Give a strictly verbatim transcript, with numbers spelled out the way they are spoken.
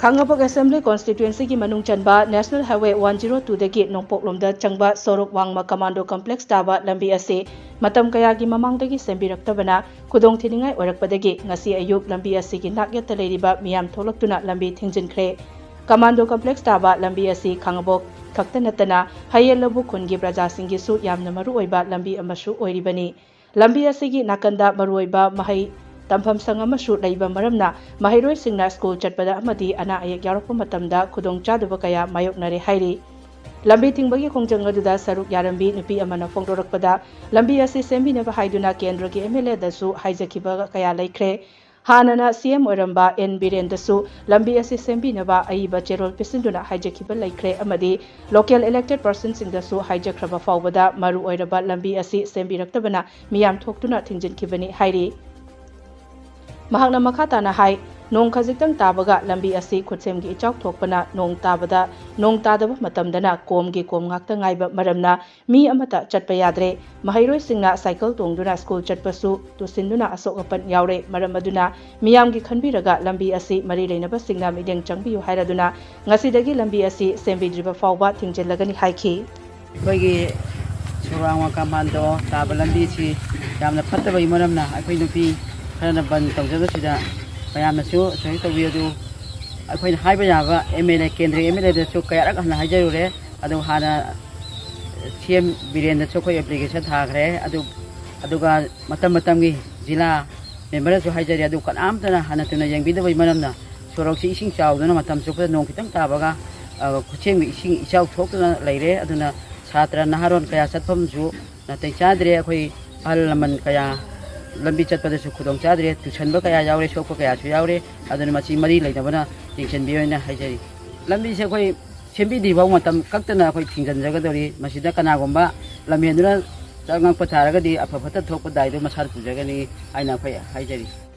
ꯈꯥꯡꯉꯕꯣꯛ Assembly Constituency ꯒꯤ ꯃꯅꯨꯡ ꯆꯟꯕ National Highway one zero two ꯗꯒꯤ ꯅꯣꯡꯄꯣꯛꯂꯣꯝꯗ ꯆꯪꯕ ꯁꯣꯔꯣꯛ ꯋꯥꯡꯃ Commando Complex ꯇꯥꯕ ꯂꯝꯕꯤ ꯑꯁꯤ ꯃꯇꯝ ꯀꯌꯥꯒꯤ ꯃꯃꯥꯡꯗꯒꯤ ꯁꯦꯝꯕꯤꯔꯛꯇꯕꯅ ꯈꯨꯗꯣꯡꯊꯤꯅꯤꯡꯉꯥꯏ ꯑꯣꯏꯔꯛꯄꯗꯒꯤ ꯉꯁꯤ ꯑꯌꯨꯛ ꯂꯝꯕꯤ ꯑꯁꯤꯒꯤ ꯅꯥꯛꯌꯦꯠꯇ ꯂꯩꯔꯤꯕ ꯃꯤꯌꯥꯝ ꯊꯣꯛꯂꯛꯇꯨꯅ ꯂꯝꯕꯤ ꯊꯤꯡꯖꯤꯟꯈ꯭ꯔꯦ꯫ Commando Complex ꯇꯥꯕ ꯂꯝꯕꯤ ꯑꯁꯤ ꯈꯥꯡꯉꯕꯣꯛ ꯈꯛꯇ ꯅꯠꯇꯅ ꯍꯌꯦꯜ ꯂꯧꯕꯨꯛ ꯈꯨꯟꯒꯤ ꯄ꯭ꯔꯖꯥꯁꯤꯡꯒꯤꯁꯨ ꯌꯥꯝꯅ ꯃꯔꯨꯑꯣꯏꯕ ꯂꯝꯕꯤ ꯑꯃꯁꯨ ꯑꯣꯏꯔꯤꯕꯅꯤ꯫ ꯂꯝꯕꯤ ꯑꯁꯤꯒꯤ ꯅꯥꯀꯟꯗ ꯃꯔꯨꯑꯣꯏꯕ ꯃꯍꯩ ꯇꯝꯐꯝ ꯁꯪ ꯑꯃꯁꯨ ꯂꯩꯕ ꯃꯔꯝꯅ ꯃꯍꯩꯔꯣꯏꯁꯤꯡꯅ ꯁ꯭ꯀꯨꯜ ꯆꯠꯄꯗ ꯑꯃꯗꯤ ꯑꯅꯥ ꯑꯌꯦꯛ ꯌꯥꯎꯔꯛꯄ ꯃꯇꯝꯗ ꯈꯨꯗꯣꯡꯆꯥꯗꯕ ꯀꯌꯥ ꯃꯥꯌꯣꯛꯅꯔꯦ ꯍꯥꯏꯔꯤ꯫ ꯂꯝꯕꯤ ꯊꯤꯡꯕꯒꯤ ꯈꯣꯡꯖꯪ ꯑꯗꯨꯗ ꯁꯔꯨꯛ ꯌꯥꯔꯝꯕꯤ ꯅꯨꯄꯤ ꯑꯃꯅ ꯐꯣꯡꯗꯣꯔꯛꯄꯗ, ꯂꯝꯕꯤ ꯑꯁꯤ ꯁꯦꯝꯕꯤꯅꯕ ꯍꯥꯏꯗꯨꯅ ꯀꯦꯟꯗ꯭ꯔꯒꯤ MLA ꯗꯁꯨ ꯍꯥꯏꯖꯈꯤꯕ ꯀꯌꯥ ꯂꯩꯈ꯭ꯔꯦ꯫ ꯍꯥꯟꯅꯅ CM ꯑꯣꯏꯔꯝꯕ N ꯕꯤꯔꯦꯟꯗꯁꯨ ꯂꯝꯕꯤ ꯑꯁꯤ ꯁꯦꯝꯕꯤꯅꯕ ꯑꯏꯕ ꯆꯦꯔꯣꯜ ꯄꯤꯁꯤꯟꯗꯨꯅ ꯍꯥꯏꯖꯈꯤꯕ ꯂꯩꯈ꯭ꯔꯦ ꯑꯃꯗꯤ local elected person ꯁꯤꯡꯗꯁꯨ ꯍꯥꯏꯖꯈ꯭ꯔꯕ ꯐꯥꯎꯕꯗ ꯃꯔꯨ ꯑꯣꯏꯔꯕ ꯂꯝꯕꯤ ꯑꯁꯤ ꯁꯦꯝꯕꯤꯔꯛꯇꯕꯅ ꯃꯤꯌꯥꯝ ꯊꯣꯛꯇꯨꯅ ꯊꯤꯡꯖꯤꯟꯈꯤꯕꯅꯤ ꯍꯥꯏꯔꯤ꯫ ꯃꯍꯥꯛꯅ ꯃꯈꯥ ꯇꯥꯅ ꯍꯥꯏ, ꯅꯣꯡ ꯈꯖꯤꯛꯇꯪ ꯇꯥꯕꯒ ꯂꯝꯕꯤ ꯑꯁꯤ ꯈꯨꯠꯁꯦꯝꯒꯤ ꯏꯆꯥꯎ ꯊꯣꯛꯄꯅ ꯅꯣꯡ ꯇꯥꯕꯗ, ꯅꯣꯡ ꯇꯥꯗꯕ ꯃꯇꯝꯗꯅ ꯀꯣꯝꯒꯤ ꯀꯣꯝ ꯉꯥꯛꯇ ꯉꯥꯏꯕ ꯃꯔꯝꯅ ꯃꯤ ꯑꯃꯠꯇ ꯆꯠꯄ ꯌꯥꯗ꯭ꯔꯦ꯫ ꯃꯍꯩꯔꯣꯏꯁꯤꯡꯅ ꯁꯥꯏꯀꯜ ꯇꯣꯡꯗꯨꯅ ꯁ꯭ꯀꯨꯜ ꯆꯠꯄꯁꯨ ꯇꯨꯁꯤꯟꯗꯨꯅ ꯑꯁꯣꯛ ꯑꯄꯟ ꯌꯥꯎꯔꯦ꯫ ꯃꯔꯝ ꯑꯗꯨꯅ ꯃꯤꯌꯥꯝꯒꯤ ꯈꯟꯕꯤꯔꯒ ꯂꯝꯕꯤ ꯑꯁꯤ ꯃꯔꯤ ꯂꯩꯅꯕꯁꯤꯡꯅ ꯃꯤꯠꯌꯦꯡ ꯆꯪꯕꯤꯌꯨ ꯍꯥꯏꯔꯗꯨꯅ ꯉꯁꯤꯗꯒꯤ ꯂꯝꯕꯤ ꯑꯁꯤ ꯁꯦꯝꯕꯤꯗ꯭ꯔꯤꯕ ꯐꯥꯎꯕ ꯊꯤꯡꯖꯤꯜꯂꯒꯅꯤ ꯍꯥꯏꯈꯤ꯫ ꯑꯩꯈꯣꯏꯒꯤ ꯁꯣꯔꯥꯡ ꯋꯥꯡꯈꯥꯝꯕꯥꯟꯗꯣ ꯇꯥꯕ ꯂꯝꯕꯤꯁꯤ ꯌꯥꯝꯅ ꯐꯠꯇꯕꯒꯤ ꯃꯔꯝꯅ ꯑꯩꯈꯣꯏ ꯅꯨꯄꯤ ꯈꯔꯅ ꯕꯟ ꯇꯧꯖꯕꯁꯤꯗ ꯃꯌꯥꯝꯅꯁꯨ ꯁꯨꯃꯥꯏꯅ ꯇꯧꯕꯤ꯫ ꯑꯗꯨ ꯑꯩꯈꯣꯏꯅ ꯍꯥꯏꯕ ꯌꯥꯕ MLA, ꯀꯦꯟꯗ꯭ꯔꯒꯤ MLA ꯗꯁꯨ ꯀꯌꯥꯔꯛ ꯍꯟꯅ ꯍꯥꯏꯖꯔꯨꯔꯦ꯫ ꯑꯗꯨ ꯍꯥꯟꯅ CM ꯕꯤꯔꯦꯟꯗꯁꯨ ꯑꯩꯈꯣꯏ application ꯊꯥꯈ꯭ꯔꯦ꯫ ꯑꯗꯨ, ꯑꯗꯨꯒ ꯃꯇꯝ ꯃꯇꯝꯒꯤ ꯖꯤꯂꯥ member ꯗꯁꯨ ꯍꯥꯏꯖꯔꯦ꯫ ꯑꯗꯨ ꯀꯅꯥꯝꯇꯅ ꯍꯟꯅ ꯇꯨꯅ ꯌꯦꯡꯕꯤꯗꯕꯒꯤ ꯃꯔꯝꯅ ꯁꯣꯔꯣꯛꯁꯤ ꯏꯁꯤꯡ ꯆꯥꯎꯗꯨꯅ ꯃꯇꯝ ꯆꯨꯞꯄꯗ ꯅꯣꯡ ꯈꯤꯇꯪ ꯇꯥꯕꯒ, ꯑ, ꯈꯨꯠꯁꯦꯝꯒꯤ ꯏꯁꯤꯡ ꯏꯆꯥꯎ ꯊꯣꯛꯇꯨꯅ ꯂꯩꯔꯦ꯫ ꯑꯗꯨꯅ ꯁꯥꯇ꯭ꯔ ꯅꯍꯥꯔꯣꯟ ꯀꯌꯥ ꯆꯠꯐꯝꯁꯨ ꯅꯥꯇꯩ ꯆꯥꯗ꯭ꯔꯦ꯫ ꯑꯩꯈꯣꯏ ꯑꯍꯜ ꯂꯃꯟ ꯀꯌꯥ ꯂꯝꯕꯤ ꯆꯠꯄꯗꯁꯨ ꯈꯨꯗꯣꯡ ꯆꯥꯗ꯭ꯔꯦ꯫ ꯇꯨꯁꯟꯕ ꯀꯌꯥ ꯌꯥꯎꯔꯦ, ꯁꯣꯛꯄ ꯀꯌꯥꯁꯨ ꯌꯥꯎꯔꯦ꯫ ꯑꯗꯨꯅ ꯃꯁꯤ ꯃꯔꯤ ꯂꯩꯅꯕꯅ ꯌꯦꯡꯁꯤꯟꯕꯤꯌꯨ ꯍꯥꯏꯅ ꯍꯥꯏꯖꯔꯤ꯫ ꯂꯝꯕꯤꯁꯦ ꯑꯩꯈꯣꯏ ꯁꯦꯝꯕꯤꯗ꯭ꯔꯤꯐꯥꯎ ꯃꯇꯝ ꯀꯛꯇꯅ ꯑꯩꯈꯣꯏ ꯊꯤꯡꯖꯤꯟꯖꯒꯗꯧꯔꯤ꯫ ꯃꯁꯤꯗ ꯀꯅꯥꯒꯨꯝꯕ ꯂꯝꯍꯦꯟꯗꯨꯅ ꯆꯪꯉꯛꯄ ꯇꯥꯔꯒꯗꯤ ꯑꯐ ꯐꯠꯇ ꯊꯣꯛꯄ ꯗꯥꯏꯗꯨ ꯃꯁꯥꯅ ꯄꯨꯖꯒꯅꯤ ꯍꯥꯏꯅ ꯑꯩꯈꯣꯏ ꯍꯥꯏꯖꯔꯤ꯫